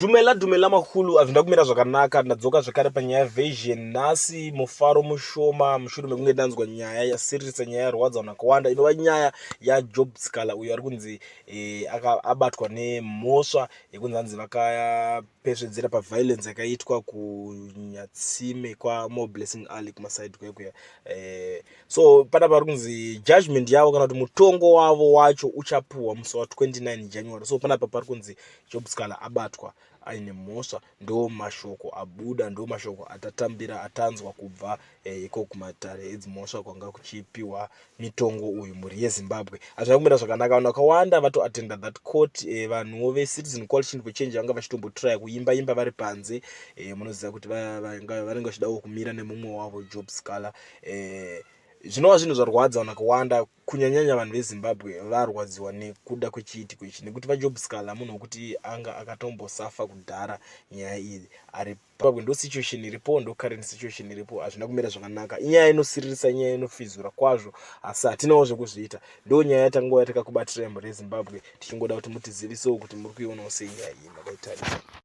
Dumela dumela makulu, hazvina kumira zvakanaka. Ndadzoka zvekare panyaya version nhasi. Mufaro mushoma mushure mekunge ndanzwa nyaya yasiririsa, nyaya yarwadza vanhu vakawanda, inova nyaya yaJob Sikhala, uyo ari kunzi abatwa nemhosva yekunzi hanzi vakapesvedzera paviolence yakaitwa kuNyatsime kwaMoreblessing Ali, kumasaidi kwekuya. So panapa vari kunzi judgment yavo, kana kuti mutongo wavo wacho, uchapuhwa musi wa29 January. So panapa pari kunzi Job Sikhala abatwa aine mhosva. Ndo mashoko abuda, ndo mashoko atatambira, atanzwa kubva iko kumatare edzimhosva kwanga kuchipiwa mitongo uyu. Mhuri yeZimbabwe, hazvina kumira zvakanaka. Vanhu vakawanda vatoatenda that court. Vanhuwo veCitizen Coalition for Change vanga vachitombotraya kuimba imba vari panze. Munoziva kuti vanenge vachidawo kumira nemumwe wavo, Job Sikhala. Zvinova zvinhu zvarwadza vanhu vakawanda, kunyanyanya vanhu veZimbabwe varwadziwa nekuda kwechiitiko ichi, nekuti vaJob Sikhala munhu wekuti anga akatombosafa kudhara nyaya iyi ari Zimbabwe. Ndo situation iripo, ndo current situation iripo. Hazvina kumira zvakanaka. Inyaya inosiririsa, inyaya inofizura kwazvo, asi hatinawo zvekuzviita. Ndo nyaya yatangova takakubatira, mhuri yeZimbabwe, tichingoda kuti mutizivisewo kuti muri kuionawo sei nyaya iyi. Makaitarisa.